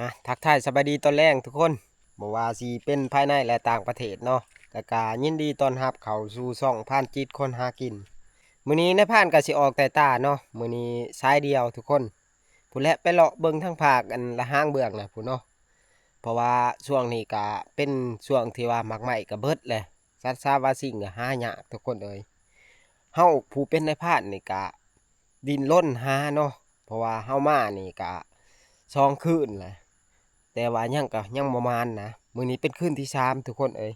ອ່ະ ທັກທາຍສະບາຍດີຕອນແລງທຸກຄົນ ບໍ່ວ່າຊິເປັນພາຍໃນ ແລະ ຕ່າງປະເທດເນາະ ກະ ກະຍິນດີຕ້ອນຮັບເຂົ້າສູ່ຊ່ອງພານຈິດຄົນຫາກິນ. ມື້ນີ້ນາຍພານກະຊິອອກແຕ່ຕາເນາະ ມື້ນີ້ສາຍດຽວທຸກຄົນ ພຸ້ນແຫຼະ ໄປເລາະເບິ່ງທາງພາກອັນລະຫາງເບື້ອງນະພຸ້ນເນາະ ເພາະວ່າຊ່ວງນີ້ກະເປັນຊ່ວງທີ່ວ່າໝາກໄມ້ກະເບິດແຫຼະ ສັດສາວາສິ່ງກະຫາຍາກທຸກຄົນເອີຍ. ເຮົາຜູ້ເປັນນາຍພານນີ້ກະ ດິ້ນລົນຫາເນາະ ເພາະວ່າເຮົາມານີ້ກະສອງຄືນແຫຼະ ແຕ່ວ່າຍັງ ກະຍັງບໍ່ໝານນະ. ມື້ນີ້ເປັນຄືນທີສາມທຸກຄົນເອີຍ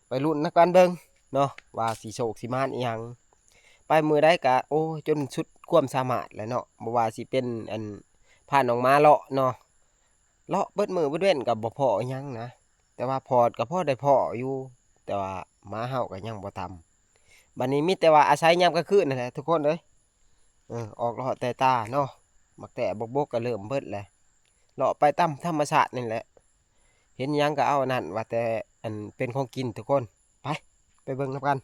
ໄປລຸ້ນນຳກັນເບິ່ງເນາະ ວ່າຊິໂຊກຊິໝານອີ່ຫຍັງ. ໄປມື້ໃດກະ ໂອ້ຍ ຈົນສຸດຄວາມສາມາດແຫຼະເນາະ ບໍ່ວ່າຊິເປັນອັນ ພານ້ອງໝາເລາະເນາະ ເລາະເບິດມື້ເບິດເວັນກະບໍ່ພໍອີ່ຫຍັງນະ ແຕ່ວ່າພອດກະພໍໄດ້ພໍຢູ່ ແຕ່ວ່າໝາເຮົາກະຍັງບໍ່ຕຳ. ບາດນີ້ມີແຕ່ວ່າອາໄສຍາມກາງຄືນຫັ້ນແຫຼະທຸກຄົນເອີຍ ເອີ ອອກເລາະແຕ່ຕາເນາະ ໝາກແຕະບົກໆກະເລີ່ມເບິດແຫຼະ ເລາະໄປຕາມທຳມະຊາດນີ້ແຫຼະ ເຫັນຫຍັງກະເອົາອັນນັ້ນ ວ່າແຕ່ອັນເປັນຂອງກິນທຸກຄົນ. ໄປ ໄປເບິ່ງນຳກັນ.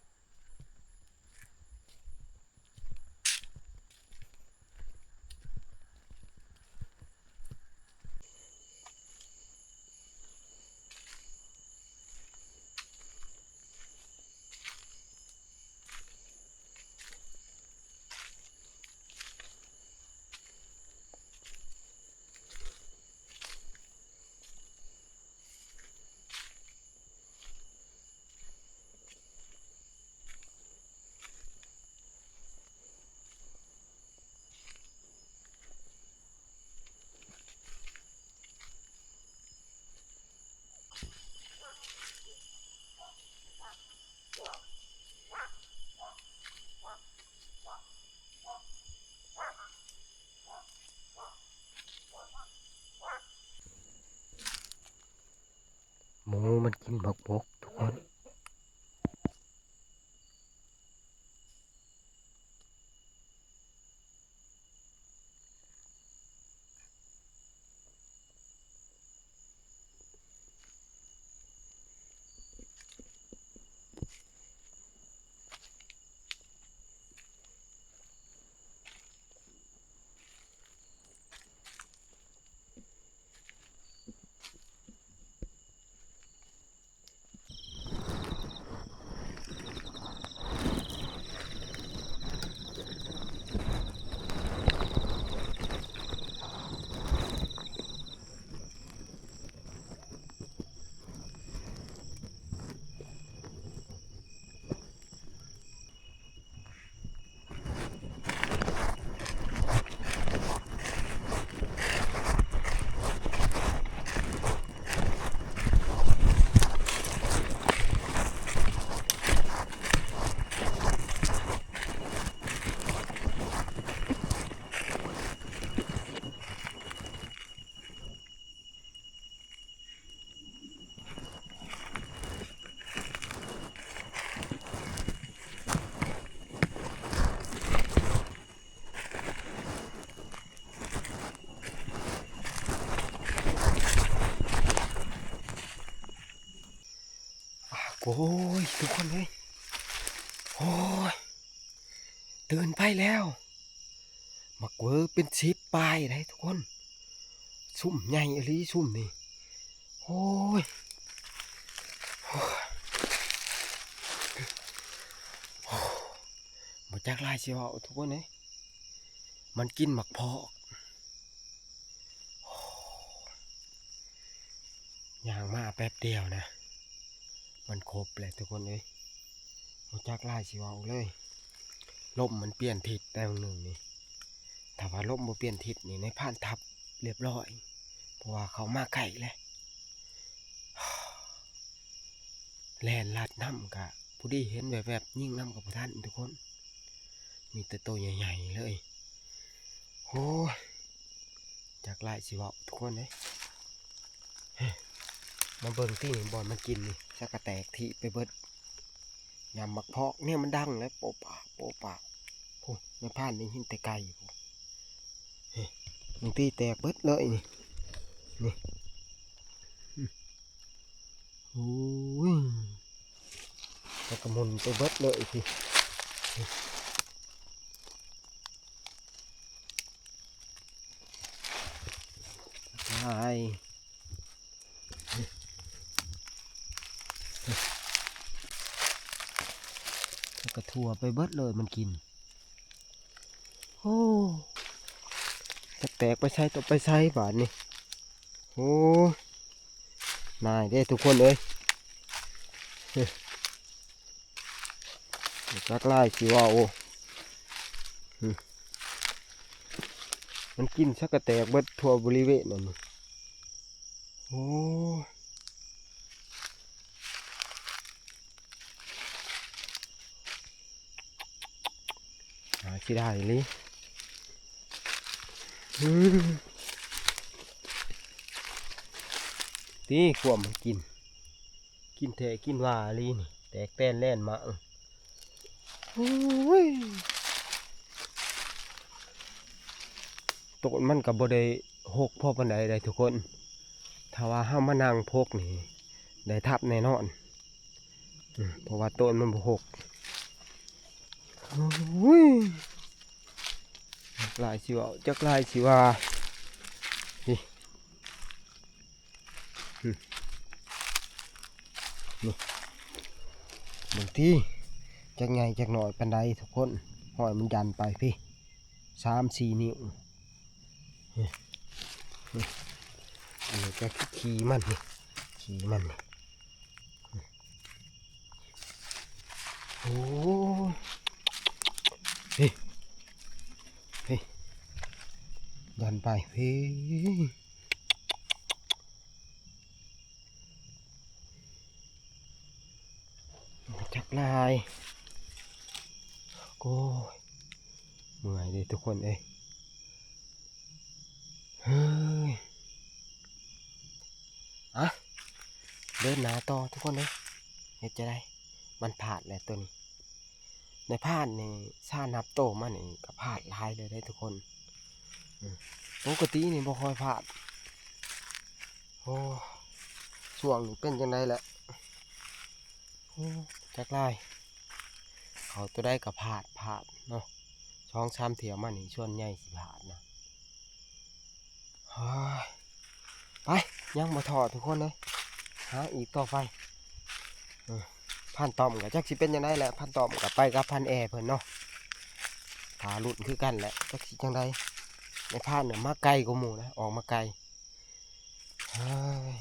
หมูมันกินบักบกทุกคน โอ้ย ทุกคนเอ้ย โอ้ย ตื่นไปแล้ว บักเวอเป็นสิบปลายได้ทุกคน ซุ่มใหญ่อีหลีซุ่มนี่ โอ้ย โอ้ย โอ้ย บ่จักหลายสิเว้าทุกคนเอ้ย มันกินหมากพอก ย่างมาแป๊บเดียวนะ มันครบแล้วทุกคนเอ้ย บ่จักหลายสิเว้าเลย ลมมันเปลี่ยนทิศแต่มื้อหนึ่งนี่ ถ้าว่าลมบ่เปลี่ยนทิศนี่ นายพรานทับเรียบร้อย เพราะว่าเขามาใกล้แล้ว แล่นลัดนำกะผู้ดีเห็นแวบๆ ยิงนำกะบ่ทันทุกคน มีแต่โตใหญ่ๆ เลย โอ้ย จักหลายสิเว้าทุกคนเอ้ย มาเบิ่งติ บ่อนมันกินนี่ ซะกะแตกที่ไปเบิด ยามหมากพอกเนี่ยมันดังแล้ว โปะปะ โปะปะ โอ้ นายพรานได้ยินแต่ไกล เฮ้ย บางทีแตกเบิดเลยนี่ นี่ โอ้ย แล้วก็หมุนไปเบิดเลยพี่ ตาย ກະທົ່ວໄປເບິດເລີຍມັນກິນ. ໂອ້ ຈັກແຕກໄປໃສຕໍ່ໄປໃສບາດນີ້. ໂອ້ ນາຍເດ້ທຸກຄົນເອີຍ. ຈັກຫຼາຍຊິເວົ້າ ມັນກິນຊະກະແຕກເບິດທົ່ວບໍລິເວນນັ້ນ. ໂອ້ ໜ້າເສຍດາຍອີ່ຫຼີ. ອືມ ຕິຄວາມມັນກິນ ກິນແທ້ກິນວ່າອີ່ຫຼີນີ້ ແຕກແຕນແລ່ນມາ. ໂອ້ຍ ຕົ້ນມັນກະບໍ່ໄດ້ຮົກພໍປານໃດເດ້ທຸກຄົນ. ຖ້າວ່າເຮົາມານັ່ງພົກນີ້ ໄດ້ທັບແນ່ນອນ ອືມ ເພາະວ່າຕົ້ນມັນບໍ່ຮົກ. ໂອ້ຍ ຈັກຫຼາຍຊິເວົ້າ ຈັກຫຼາຍຊິວ່າ. ນີ້ ນີ້ ເບິ່ງຕິ ຈັກໃຫຍ່ຈັກນ້ອຍປານໃດທຸກຄົນ. ຫ້ອຍມັນຢັນໄປພີ້ ສາມສີ່ນິ້ວ. ນີ້ ນີ້ ອັນນີ້ກະຂີ້ມັນນີ້ ຂີ້ມັນນີ້. ໂອ້ ເຮີ້ ເຮີ້ ຢັນໄປ ເຮີ້ ຈັກຫຼາຍ. ໂອ້ຍ ເມື່ອຍເດ້ທຸກຄົນເອີຍ. ເຮີ້ຍ ອະ ເດີນໜ້າຕໍ່ທຸກຄົນເອີຍ. ເຮັດຈັ່ງໃດ ມັນພາດແລ້ວໂຕນີ້. ໃນພາດນີ້ ຊານັບໂຕມານີ້ກະພາດຫຼາຍເລີຍເດ້ທຸກຄົນ. ອືມ ປົກກະຕິນີ້ບໍ່ຄ່ອຍພາດ. ໂອ້ ຊ່ວງນີ້ເປັນຈັ່ງໃດແຫຼະ. ໂອ້ ຈັກຫຼາຍ ເຂົ້າໂຕໃດກະພາດ ພາດເນາະ. ສອງສາມຖ້ຽວມານີ້ສ່ວນໃຫຍ່ຊິພາດນະ. ໂອ້ຍ ໄປ ຍັງບໍ່ທໍ້ທຸກຄົນເອີຍ ຫາອີກຕໍ່ໄປ. ເອີ ພານຕ້ອມກະຈັກຊິເປັນຈັ່ງໃດແຫຼະ ພານຕ້ອມກະໄປກັບພານແອເພິ່ນເນາະ. ຖ້າລຸ້ນຄືກັນແຫຼະ ຈັກຊິຈັ່ງໃດ. ໃນພານນະມາໄກກວ່າໝູ່ນະ ອອກມາໄກ. ເຮີ້ຍ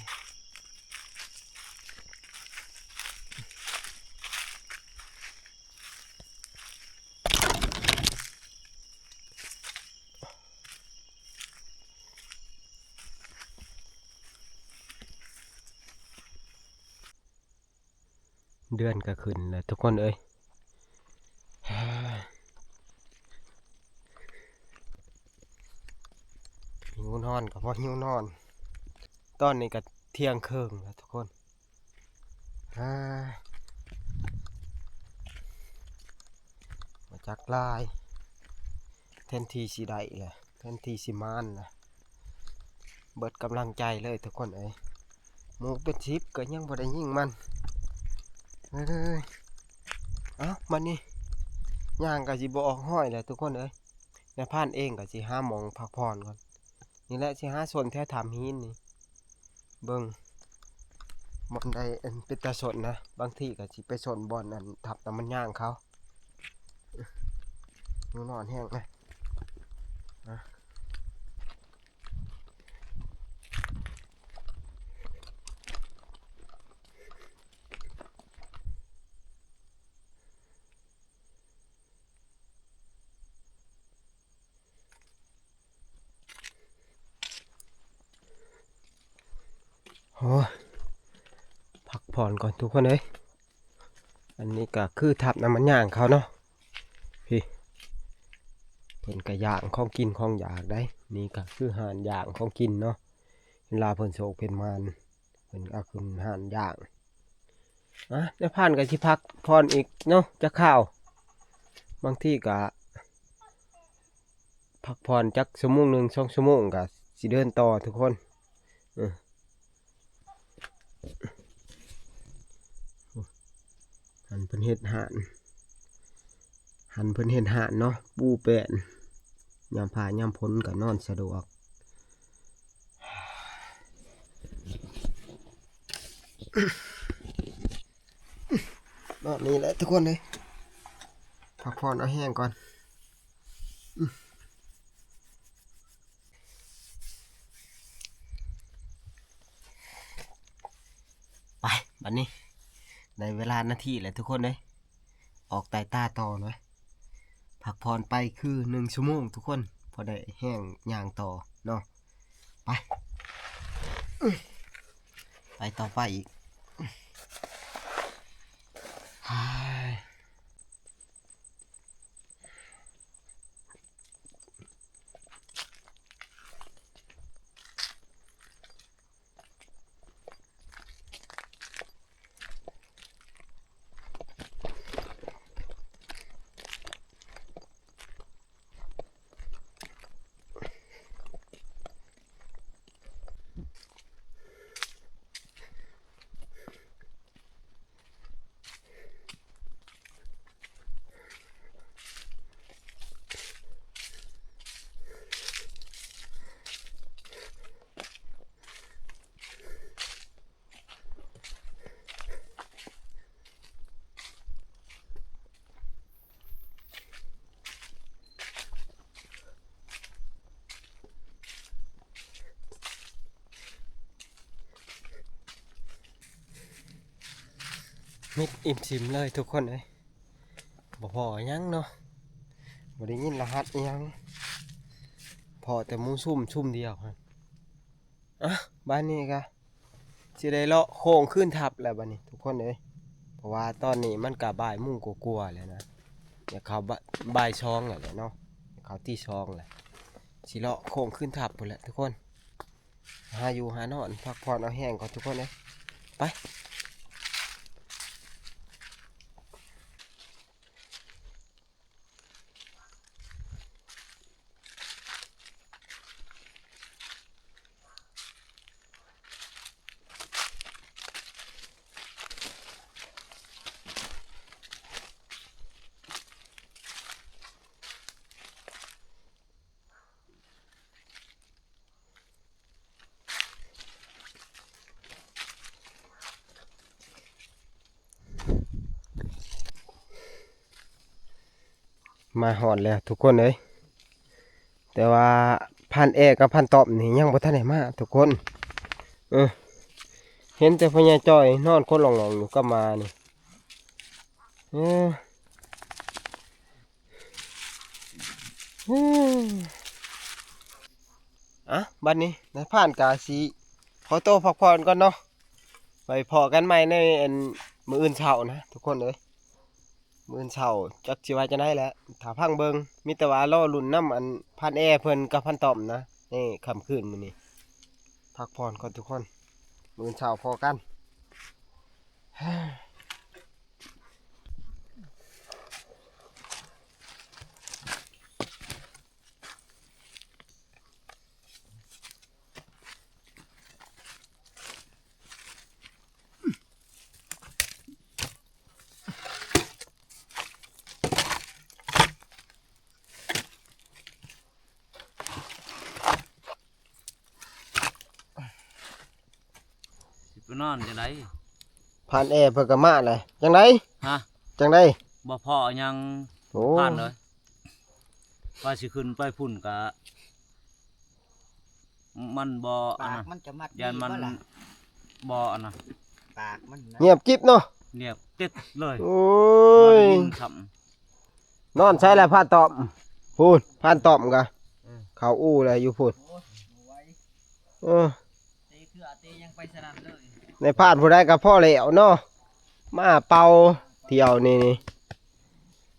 ເດືອນກະຂຶ້ນແລ້ວທຸກຄົນເອີຍ. ຫິວນອນກະພໍຫິວນອນ. ຕອນນີ້ກະທ່ຽງເຄິ່ງແລ້ວທຸກຄົນ. ອາ ບໍ່ຈັກຫຼາຍ ແທນທີ່ຊິໄດ້ແຫຼະ ແທນທີ່ຊິໝານນະ ເບິດກຳລັງໃຈເລີຍທຸກຄົນເອີຍ. ໝູເປັນສິບກະຍັງບໍ່ໄດ້ຍິງມັນເລີຍ. ເອົ້າ ບາດນີ້ຍ່າງກະຊິບໍ່ອອກຮ້ອຍແຫຼະທຸກຄົນເອີຍ. ນາຍພານເອງກະຊິຫາໝ່ອງພັກຜ່ອນກ່ອນ. ນີ້ແຫຼະ ຊິຫາຊົນແຖວຖ້ຳຫີນນີ້ ເບິ່ງບ່ອນໃດອັນເປັນຕາຊົນນະ. ບາງທີກະຊິໄປຊົນບ່ອນອັນທັບນ້ຳມັນຍາງເຂົາ. ຫິວນອນແຮງນະ. ໂອ້ ພັກຜ່ອນກ່ອນທຸກຄົນເອີຍ. ອັນນີ້ກະຄືທັບນ້ຳມັນຍາງເຂົາເນາະ. ພີ້ ເພິ່ນກະຍ່າງຂອງກິນຂອງຢາກໄດ໋. ນີ້ກະຄືຮ້ານຍ່າງຂອງກິນເນາະ. ເວລາເພິ່ນໂຊກເພິ່ນໝານ ເພິ່ນເອົາຂຶ້ນຮ້ານຍ່າງ. ອະ ນາຍພານກະຊິພັກຜ່ອນອີກເນາະ ຈັກຄາວ. ບາງທີກະພັກຜ່ອນຈັກຊົ່ວໂມງໜຶ່ງ ສອງຊົ່ວໂມງ ກະຊິເດີນຕໍ່ທຸກຄົນ. ເອີ ຫັ້ນເພິ່ນເຮັດຮ້ານ ຫັ້ນເພິ່ນເຮັດຮ້ານເນາະ ປູແປ້ນ. ຍາມຟ້າຍາມຝົນກະນອນສະດວກ. ນອນນີ້ແຫຼະທຸກຄົນເອີຍ. ພັກຜ່ອນເອົາແຮງກ່ອນ. ໄປ ບັດນີ້ໄດ້ເວລາໜ້າທີ່ແລ້ວທຸກຄົນເອີຍ ອອກໄຕ່ຕາຕໍ່ເນາະ. ພັກຜ່ອນໄປຄືໜຶ່ງຊົ່ວໂມງທຸກຄົນ ພໍໄດ້ແຮງຍ່າງຕໍ່ເນາະ. ໄປ ໄປຕໍ່ໄປອີກ. ມິດອີ່ມຊິມເລີຍທຸກຄົນເອີຍ ບໍ່ພໍຫຍັງເນາະ ບໍ່ໄດ້ຍິນລະຫັດອີ່ຫຍັງ ພໍແຕ່ໝູຊຸ່ມຊຸ່ມດຽວຫັ້ນ. ອ່ະ ບາດນີ້ກະຊິໄດ້ເລາະໂຄ້ງຄືນທັບແລ້ວບາດນີ້ທຸກຄົນເອີຍ ເພາະວ່າຕອນນີ້ມັນກະບ່າຍໂມງກວ່າໆແລ້ວນະ ຢາກເຂົ້າ ບ່າຍສອງແລ້ວແຫຼະເນາະ ຢາກເຂົ້າຕີສອງແລ້ວ ຊິເລາະໂຄ້ງຄືນທັບພຸ້ນແຫຼະທຸກຄົນ. ຫາຢູ່ຫານອນ ພັກຜ່ອນເອົາແຮງກ່ອນທຸກຄົນເອີຍ ໄປ. ມາຮອດແລ້ວທຸກຄົນເອີຍ ແຕ່ວ່າພານແອກັບພານຕ້ອມນີ້ຍັງບໍ່ທັນໄດ້ມາທຸກຄົນ. ເອີ ເຫັນແຕ່ພໍ່ໃຫຍ່ຈ້ອຍນອນຄົນຫຼອງໆຢູ່ກັບໝານີ້. ເອີ ອ່ະ ບັດນີ້ນາຍພານກະຊິຂໍໂຕພັກຜ່ອນກ່ອນເນາະ ໄປພໍ້ກັນໃໝ່ໃນອັນມື້ອື່ນເຊົ້ານະທຸກຄົນເອີຍ. ມື້ອື່ນເຊົ້າຈັກຊິວ່າຈັ່ງໃດແຫຼະ ຖ້າຟັງເບິ່ງ ມີແຕ່ວ່າລໍລຸ້ນນຳອັນພານແອເພິ່ນກັບພານຕ້ອມນະ ໃນຄ່ຳຄືນມື້ນີ້. ພັກຜ່ອນກ່ອນທຸກຄົນ ມື້ອື່ນເຊົ້າພໍ້ກັນ. ຊິໄປນອນຈັ່ງໃດ? ພານແອເພິ່ນກໍມາແຫຼະ ຈັ່ງໃດ? ຮະ? ຈັ່ງໃດ? ບໍ່ພໍຫຍັງ ໂອ້ ພານເອີຍ ວ່າຊິຂຶ້ນໄປພຸ້ນກະ ມັນບໍ່ ປາກມັນຈະມັດ ຢ້ານມັນ ດີບໍ່ລະ ບໍ່ອັນນະ ປາກມັນນະ ງຽບກິບເນາະ ງຽບຕິດເລີຍ ໂອ້ຍ ບໍ່ໄດ້ຍິນຊ້ຳ ນອນໃສລະພານຕ້ອມ? ພຸ້ນ ພານຕ້ອມກະ ເອີ ເຂົ້າອູ່ແລ້ວຢູ່ພຸ້ນ ໂອ້ຍ ບໍ່ໄຫວ ເອີ ເຕະເຄືອເຕະຫຍັງໄປສະນັ້ນເລີຍ ໃນພານຜູ້ໃດກໍພໍແລ້ວເນາະ ມາເປົ່າທ່ຽວນີ້ນີ້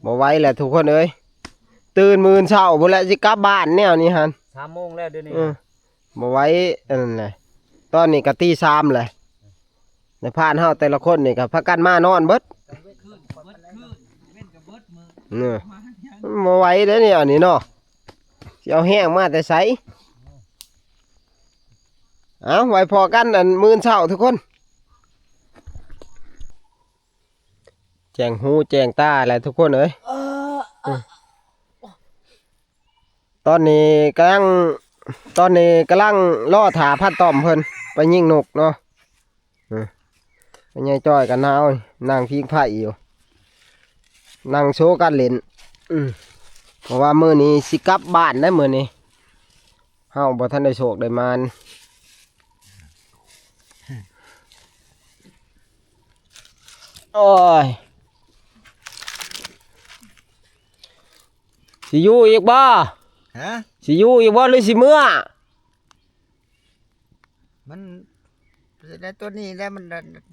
ບໍ່ໄຫວແຫຼະທຸກຄົນເອີຍ ຕື່ນມື້ອື່ນເຊົ້າພຸ້ນແຫຼະ ຊິກັບບ້ານແນວນີ້ຫັ້ນ ສາມໂມງແລ້ວດຽວນີ້ ເອີ ບໍ່ໄຫວອັນນັ້ນແຫຼະ ຕອນນີ້ກໍຕີສາມແຫຼະ ໃນພານເຮົາແຕ່ລະຄົນນີ້ກໍພາກັນມານອນເບິດ ເອີ ບໍ່ໄຫວເດ້ນີ້ ອັນນີ້ເນາະ ຊິເອົາແຮງມາແຕ່ໃສ? ເອົາ ໄວ້ພໍ້ກັນອັນມື້ອື່ນເຊົ້າທຸກຄົນ ແຈ້ງຫູແຈ້ງຕາແຫຼະທຸກຄົນເອີຍ ເອີ ເອີ ຕອນນີ້ກຳລັງ ຕອນນີ້ກຳລັງລໍຖ້າພານຕ້ອມເພິ່ນໄປຍິງນົກເນາະ ເອີ ແມ່ໃຫຍ່ຈ້ອຍກັບນາວ ນັ່ງພິງໄຟຢູ່ ນັ່ງໂຊກັນຫຼິ້ນ ອືມ ເພາະວ່າມື້ນີ້ຊິກັບບ້ານໄດ໋ ມື້ນີ້ເຮົາບໍ່ທັນໄດ້ໂຊກໄດ້ໝານ. ໂອ້ຍ ຊິຢູ່ອີກບໍ່? ຮະ? ຊິຢູ່ອີກບໍ່ ຫຼືຊິເມືອ? ມັນ ແຕ່ຕົວນີ້ແຫຼະມັນ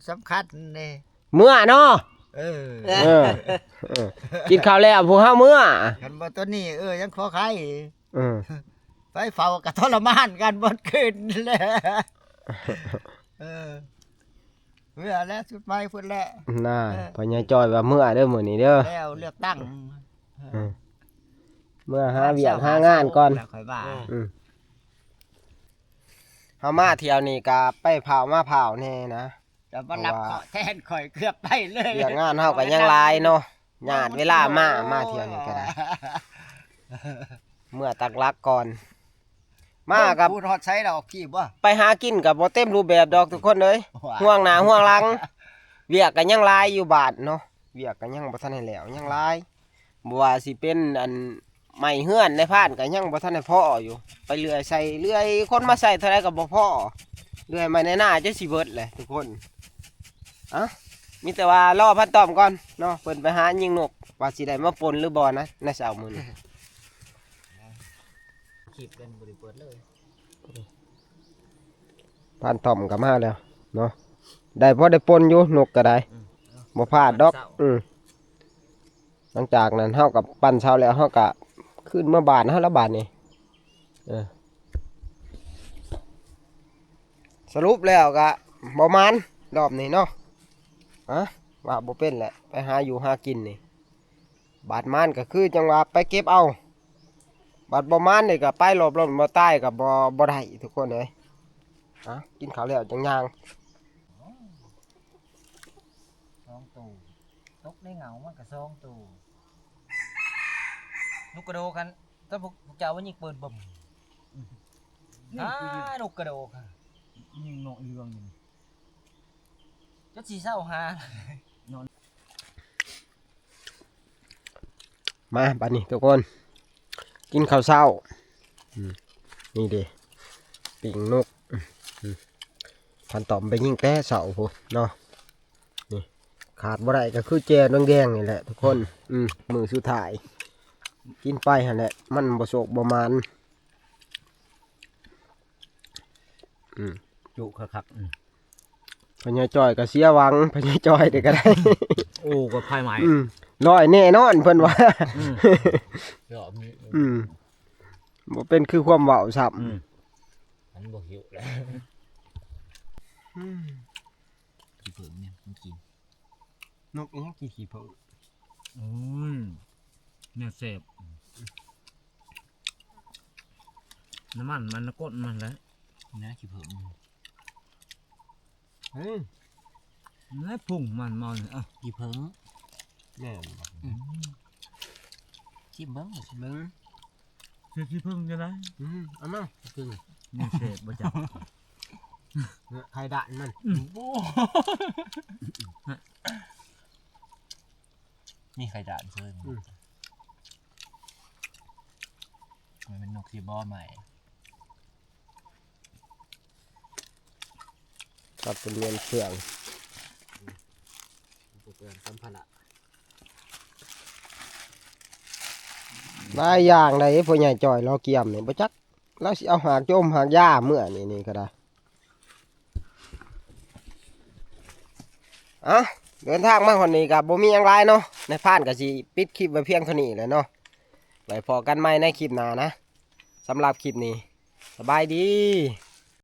ສຳຄັນເດ້ ເມືອເນາະ. ເອີ ເອີ ເອີ ກິນເຂົ້າແລ້ວພວກເຮົາເມືອ. ຄັນບໍ່ຕົວນີ້ ເອີ ຍັງພໍໄຄ. ເອີ ໄປເຝົ້າກໍທໍລະມານກັນໝົດຄືນແຫຼະ. ເອີ ເມືອແລ້ວ ຊຸດໃໝ່ພຸ້ນແຫຼະ. ນາ ເອີ ພໍ່ໃຫຍ່ຈ້ອຍວ່າເມືອເດີມື້ນີ້ເດີ ແລ້ວເລືອກຕັ້ງ. ເອີ ເອີ ເມືອຫາວຽກຫາງານກ່ອນ ແລ້ວຄ່ອຍວ່າ. ອືມ ເຮົາມາທ່ຽວນີ້ກະໄປພ້າວມາພ້າວແດ່ນະ ແຕ່ມາຮັບເຄາະແທນຂ້ອຍເກືອບໄປເລີຍ. ວຽກງານເຮົາກະຍັງຫຼາຍເນາະ ຍາດເວລາມາ ມາທ່ຽວນີ້ກະໄດ້ ເມືອປັກຫຼັກກ່ອນ. ມາກັບ ໄປຫາກິນກະບໍ່ເຕັມຮູບແບບດອກທຸກຄົນເອີຍ ຫ່ວງໜ້າຫ່ວງຫຼັງ ວຽກກະຍັງຫຼາຍຢູ່ບ້ານເນາະ ວຽກກະຍັງບໍ່ທັນໄດ້ແລ້ວ ຍັງຫຼາຍ. ບໍ່ວ່າຊິເປັນອັນໄມ້ເຮືອນໃນພານກໍຍັງບໍ່ທັນໄດ້ພໍຢູ່ ໄປເລື່ອຍໃສ່ເລື່ອຍ ຄົນມາໃສ່ເທົ່າໃດກໍບໍ່ພໍ ເລື່ອຍໄມ້ໃນນາຈົນຊິເບິດແຫຼະທຸກຄົນ. ເອົ້າ ມີແຕ່ວ່າລໍພັນຕ້ອມກ່ອນເນາະ ເພິ່ນໄປຫາຍິງນົກ ວ່າຊິໄດ້ມາປົ່ນຫຼືບໍ່ນະ ໃນເຊົ້າມື້ນີ້. ຄລິບກັນບໍ່ໄດ້ເປີດເລີຍ. ພັນຕ້ອມກໍມາແລ້ວເນາະ ໄດ້ພໍໄດ້ປົ່ນຢູ່ ນົກກໍໄດ້ ອືມ ບໍ່ພາດດອກ. ອືມ ຫຼັງຈາກນັ້ນເຮົາກໍປັ້ນເຊົາແລ້ວ ເຮົາກໍຄືນເມືອບ້ານເຮົາລະບາດນີ້. ເອີ ສະຫຼຸບແລ້ວກໍບໍ່ໝານລອບນີ້ເນາະ ຮະ ວ່າບໍ່ເປັນແຫຼະ ໄປຫາຢູ່ຫາກິນນີ້ ບາດໝານກໍຄືຈັ່ງວ່າໄປເກັບເອົາ ບາດບໍ່ໝານນີ້ກໍໄປລອບລົມບໍ່ຕາຍກໍບໍ່ ບໍ່ໄດ້ທຸກຄົນເອີຍ. ຫາ ກິນເຂົ້າແລ້ວຈັ່ງຍ່າງ. ສອງໂຕ ຕົກໃນເຫງົາມັນກໍສອງໂຕ. ນົກກະໂດກຫັ້ນ ຖ້າພວກເຈົ້າວ່າຍິງປືນບຶມ ອ່າ ນົກກະໂດກຫັ້ນ ຍິງເນາະເລື່ອງນີ້ ຈັກຊິເຊົາຫາ. ມາບາດນີ້ທຸກຄົນ ກິນເຂົ້າເຊົ້າ. ອືມ ນີ້ເດ້ ປີ້ງນົກ. ອືມ ອືມ ພັນຕ້ອມໄປຍິງແຕ່ເຊົ້າພຸ້ນເນາະ. ນີ້ຂາດບໍ່ໄດ້ກໍຄືແຈ່ວແດງໆນີ້ແຫຼະທຸກຄົນ. ອືມ ມື້ສຸດທ້າຍ ກິນໄປຫັ້ນແຫຼະ ມັນບໍ່ໂຊກບໍ່ໝານ. ອືມ ຈຸຄັກໆ. ອືມ ພໍ່ໃຫຍ່ຈ້ອຍກໍເສຍຫວັງ ພໍ່ໃຫຍ່ຈ້ອຍເດ້ກໍໄດ້. ໂອ້ ກໍພາຍໃໝ່ ອືມ ຮ້ອຍແນ່ນອນເພິ່ນວ່າ. ອືມ ອືມ ບໍ່ເປັນຄືຄວາມເວົ້າຊ້ຳ. ອືມ ມັນບໍ່ຫິວແລ້ວ. ອືມ ຂີ້ເຜິ້ງນີ້ມັນກິນ ນົກເອີຍ ກິນຂີ້ເຜິ້ງ. ໂອ້ຍ ແນວແຊບ ນ້ຳມັນມັນ ນ້ຳກົ້ນມັນແຫຼະ ນະ ຂີ້ເຜິ້ງ. ເອີ ແລະພຸງມັນມານີ້ ອ່ະ ຂີ້ເຜິ້ງ ແມ່ນບໍ່? ອືມ ຊີມເບິ່ງ ຊີມເບິ່ງ. ຊິ ຊິເພິ່ງຈັ່ງໃດ? ອືມ ເອົາມາເພິ່ງ ມັນແຊບບໍ່ຈັກ ເນາະ ໄຂ່ດາດມັນ. ອືມ ໂອ້ ມີໄຂ່ດາດເຊີຍ. ອືມ ມັນເປັນນົກທີ່ບໍ່ໃໝ່. ຕັດເປັນແມ່ນເຄື່ອງ ອຸປະກອນສຳພາລະ ຫຼາຍຢ່າງໃດ໋ ພໍ່ໃຫຍ່ຈ່ອຍລາວກຽມນີ້ ບໍ່ຈັກລາວຊິເອົາຫາກຈົ່ມຫາກຢາເມືອນີ້ ນີ້ກໍໄດ້. ເອົ້າ ເດີນທາງມາຮອດນີ້ກໍບໍ່ມີຫຍັງຫຼາຍເນາະ ນາຍພານກໍຊິປິດຄລິບໄວ້ພຽງເທົ່ານີ້ແຫຼະເນາະ ໄວ້ພໍ້ກັນໃໝ່ໃນຄລິບໜ້ານະ. ສຳລັບຄລິບນີ້ ສະບາຍດີ.